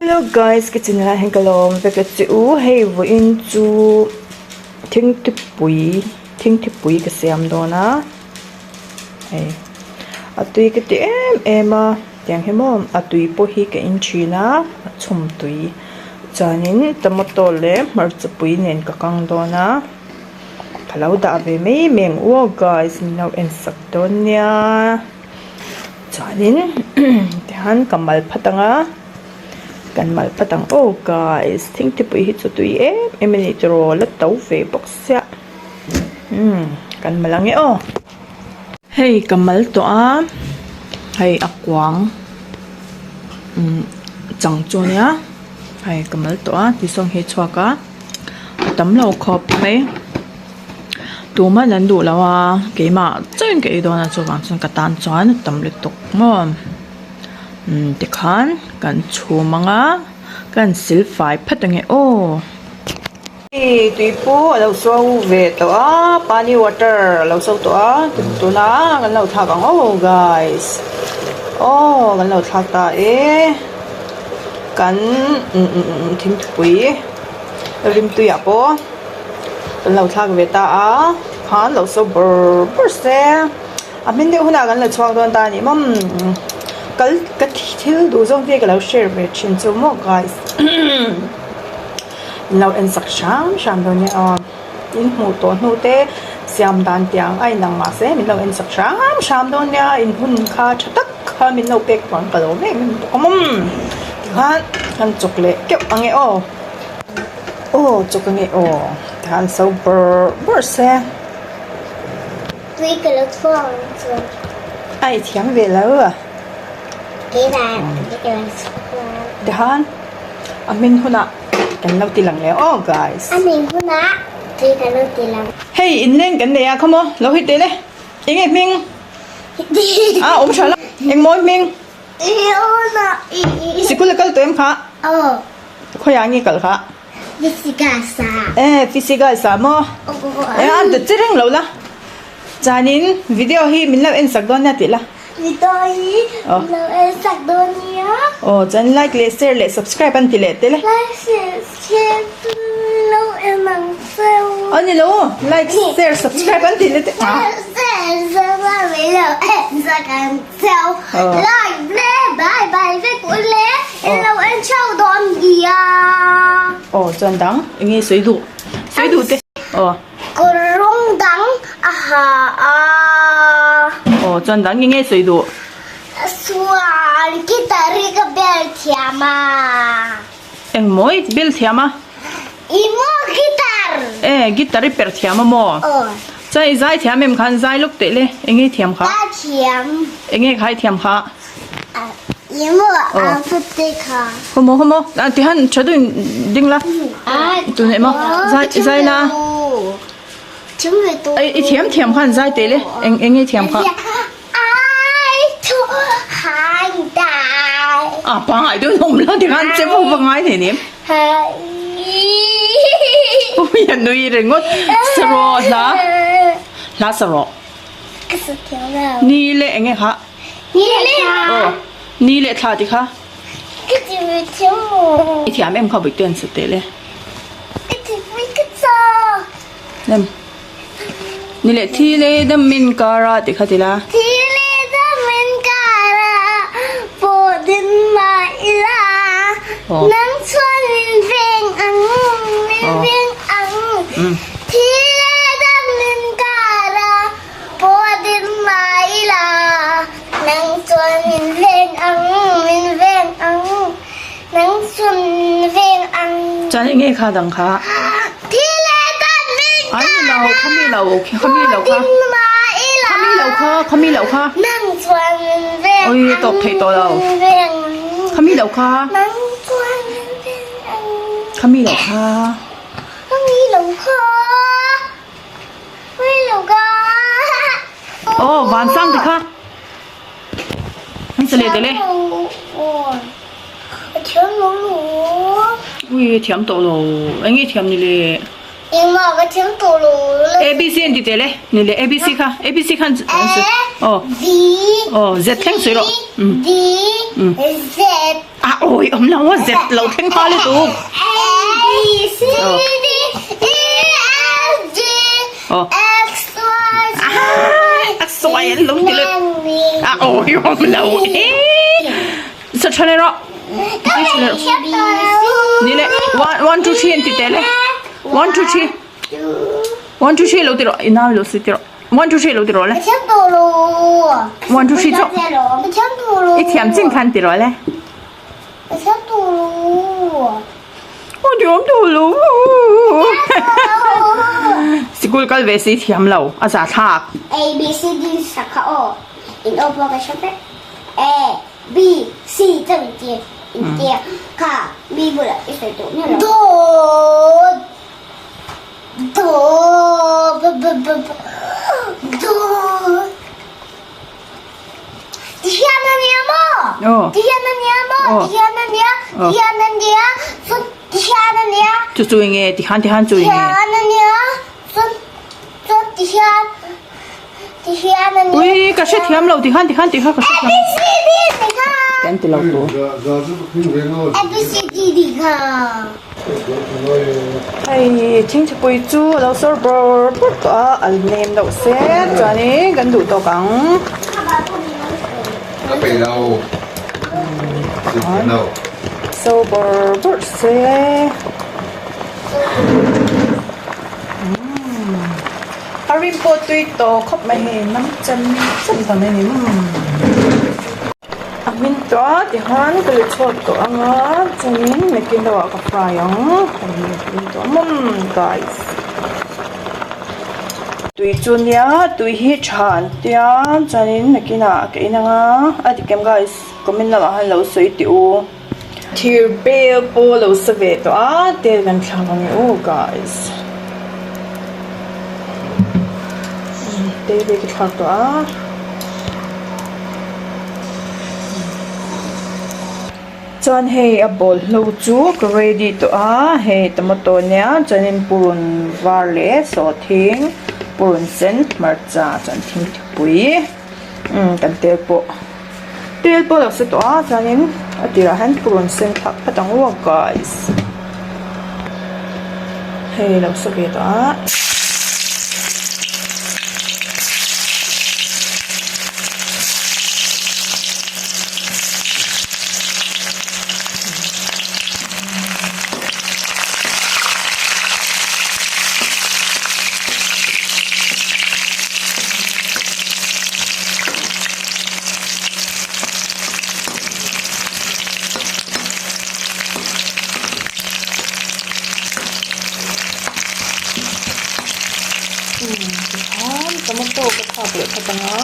Hello guys ka channel ah hian ka lawm vek a che u hei vawiin chu thingthupui thingthupui ka siam dawn a hei a tui ka ti em em a tiang hi maw a tui pawh hi ka in thin a a chhum tui chuanin tomato leh hmarcha pui nen ka kang dawn a ka lo dah ve mai mai ang u aw guys min lo en sak dawn nia. Chuanin tihian ka mal phat ang a, kan mal phat ang aw guys thingthipui hi chu tui em em a ni tiraw la to ve bawk sia umm kan mal ang e aw. Hei ka mal tawh a hei a kuang umm chang chu a nia hei ka mal tawh a tisawng hi a chhuak a a tam lo khawp mai. Tuman an duh lo a, keimah chauhin ka ei dawn a chuvang chuan ka tan chuan a tam lutuk maw. Umm tikhan kan chhum ang a, kan sil fai phat ange aw. Hei tui pawh a lo so ve tawh a, pani water a lo so tawh a, tunah kan lo thlak ang aw guys. Aw kan lo thlak ta e, kan umm thingpui rimtuiah pawh. Kan lo thlak ve ta a tikhan lo so bawrh bawrh se a hmin deuh hunah kan la chhuak dawn ta a ni mawm kal ka thil duh zawng te ka lo share ve thin chu maw guys in lo en sak hram hram dawn nia aw in hmuh tawh hnu te siam dan tiang a inang mahse min lo en sak hram hram dawn nia in hun kha tha tak kha min lo pek vang ka lo vek em bawk a mawm tikhan kan chawk leh keuh ang e aw. Aw chu ka nge aw tikhan so bawrh bawrh se. Tui ka lo chhuak ang chuan. A i thiam ve lo a. Keimah ka lo chhuak ang. Tikhan a hmin hunah kan lo ti lang leh aw guys. A hmin hunah tui ka lo ti lang. Hei inleng kan nei a khaw maw lo hi teh le eng nge hming? A awm tha lo eng mawi hming? Sikul a kal tawh em kha? Khawiah nge kal kha? Eh Physical sa maw? Eh a dawt che reng lo la. Chuanin video hi min lo en sak dawn nia tih la. Video hi min lo en sak dawn nia. Aw chuan like leh share leh subscribe an ti leh tel e. Like share share lo en ang cheu. A ni lo like share subscribe an ti leh tel. Like share subscribe min lo en sak ang cheu. Like le bye bye vek u le in lo en cheu dawn nia. Aw chuan dang eng nge sawi duh sawi duh te aw. Kawr rawng dang a ha a. Aw chuan dang eng nge sawi duh. Chuan guitar hi ka bel thiam a. Eng maw i bel thiam a? I maw guitar? E guitar i perh thiam a maw? Aw. Chuan i zai thiam em khan zai lawk teh le, eng nge i thiam kha? Ka thiam. Eng nge kha i thiam kha? I maw a phut te kha. Khaw maw khaw maw, a ti han tha duhin ding la. Tun leh maw, zai zai la. Thiam ve tawh. I thiam thiam khan zai teh le, eng eng nge i thiam kha? A pangai deuh hlawm la tikhan che pawh va ngai thei nem. Ui a nui ringawt sarawh hla hla sarawh. Ni leh enge kha? Aw ni leh thla ti kha. I thiam em kha Bawihte an sa teh le. Nem. Ni leh thi leh dam min kar a tih kha ti la. Thi leh dam min kar a pawh din mah ila nang chuan min veng ang min veng ang. Thi leh dam min kar a pawh din mah ila nang chuan min veng ang min veng ang nang chuan min veng ang. Chuan enge kha dang kha? Ai ni lo khami lo khami lo kha khami lo kha khami lo kha oi tawp thei tawh lo khami lo kha khami lo kha aw van sang ti kha an sa leh teh le ui thiam tawh lo eng nge thiam ni le. Engmah ka thiam tawh lo. A B C an ti tel e. Ni le A B C kha A B C khan A B aw Z thleng sawi rawh. D Z A awi awm lo a Z lo thleng nghal e tuk. A B C D E F G X Y Z A sawi an lo ti le. A awi awm lo e. Sa tha le rawh. Ni le 1 1 2 3 an ti tel e. 1 2 3 1 2 3 lo ti rawh. I nau lo si ti rawh. 1 2 3 lo ti rawh le. 1 2 3 chawk. I thiam chin khan ti rawh le. Aw thiam tawh lo. Sikul kal ve si thiam lo. A za thlak. A B C D sakha aw. In aw pawh ka hre vek. A B C chauh in tia in tia kha B bulah i sawi tawh miah lo. Do do b b b b do Ti hian a nia maw? Ti hian a nia maw? Ti hian a nia, ti hian a nia, chuan ti hian a nia. Chu chu enge? Ti khan ti khan chu enge? Ti hian a nia, chuan chuan ti hian. Ui ka hre thiam lo ti khan ti khan ti kha ka hre thiam Kan ti lo tu. Hei thingthupui chu a lo sawr bawr bawr tawh a a nem deuh se chuanin kan duh tawk ang. So bawr bawr se. A rim pawh tui tawh khawp mai hei nam chem chem ta mai a ni umm a hmin tawh a tihian ka let chhuak tawh ang a chuanin nakin deuhah ka fry ang hei a tui tawh mawm guys tui chu nia tui hi tha an tia chuanin nakinah ka in ang a a dik em guys comment lamah khan lo sawi teh u. Thir bel pawh a lo sa ve tawh a tel kan thlak ang e aw guys tel hi ka thlak tawh a chuan hei a bawlhlo chu ka ready tawh a hei tomato nia chuanin purun var leh sawhthing purun sen hmarcha chuan thingthupui umm kan tel pawh. Tel pawh a lo sa tawh a chuanin a tirah hian purun sen thlak phat ang u a guys hei a lo sa ve tawh a. Tikhan tomato ka thlak leh phawt ang a.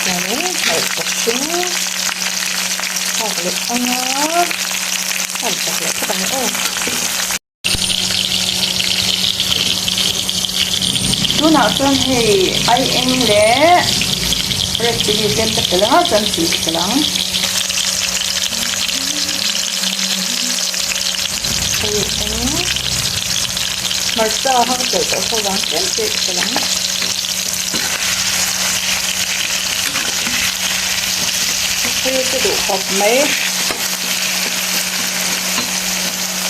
Chuanin hlauh bawk hring thlak leh ang a. Thlak chak leh phawt ang e aw. Tunah chuan hei ai eng leh red chilli tlem ka telh ang a chuan chi ka telh ang. Hei eng hmarcha kha ka telh tawh ho vang tlem te ka telh ang. Hei ka duh khawp mai.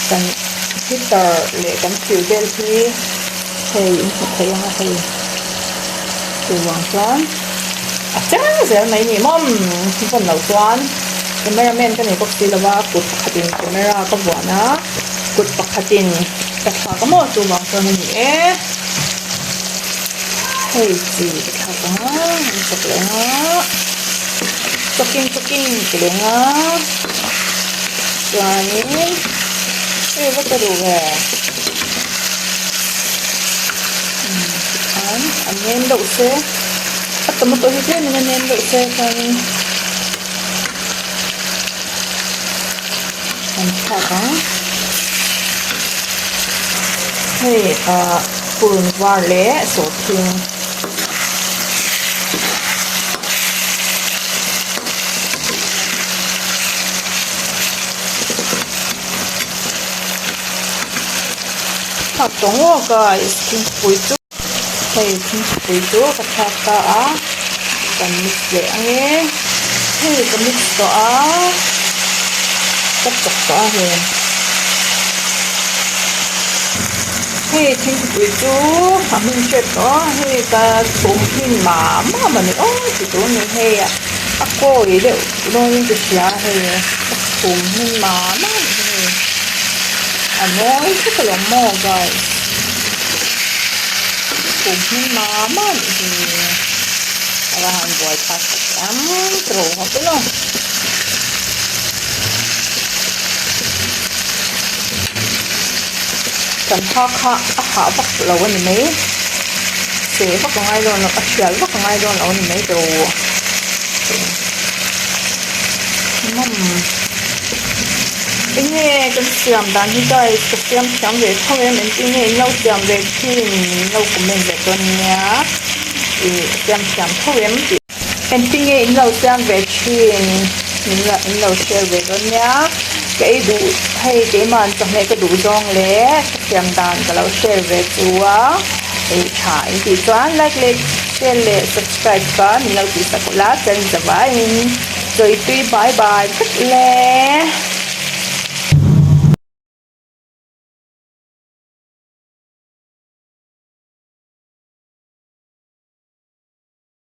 Kan heater leh kan thil vel hi hei in hmu thei ang a hei chuvang chuan a cheng zel mai ni mawm vawn loh chuan camera man ka nei bawk si lo a kut pakhatin camera ka vuan a kut pakhatin ka thlak a maw chuvang chuan a ni e hei chi ka thlak ang a an chawk leh ang a chawking chawking ti leh ang a. Chuanin hei va ka duh ve umm tikhan a nem deuh se a tomato hi tlemin a nem deuh se chuanin kan thlak ang hei ah purun var leh sawhthing. thlak tawh maw guys thingpui chu hei thingpui chu ka thlak ta a kan mix leh ange hei ka mix tawh a ka chawk tawh a hei hei thingpui chu a hming hriat tawh a hei ka chhum hmin mah mah a ni aw ti tur a ni hei a kawi deuh dawnin ka hria hei ka chhum hmin mah mah a ni hei a mawi vek alawm maw guys chhum hmin mah mah a nih hi a va han buai thlak tak em tiro hawp ila. Kan ha kha a hah vak lo a ni mai seh vak a ngai dawn lo a hrial vak a ngai dawn lo a ni mai tiro. Enge kan siam dan hi guys ka siam thiam ve tho em engtin nge in lo siam ve thin in lo comment ve dawn nia ih siam thiam tho em tih engtin nge in lo siam ve thin min la in lo share ve dawn nia ka ei duh hei keimah an chawhmeh ka duh zawng leh ka siam dan ka lo share ve chu a ei tha in tih chuan like leh share leh subscribe kha min lo tih sak ula chuan zavaiin. Chawi tui bai bai vek le.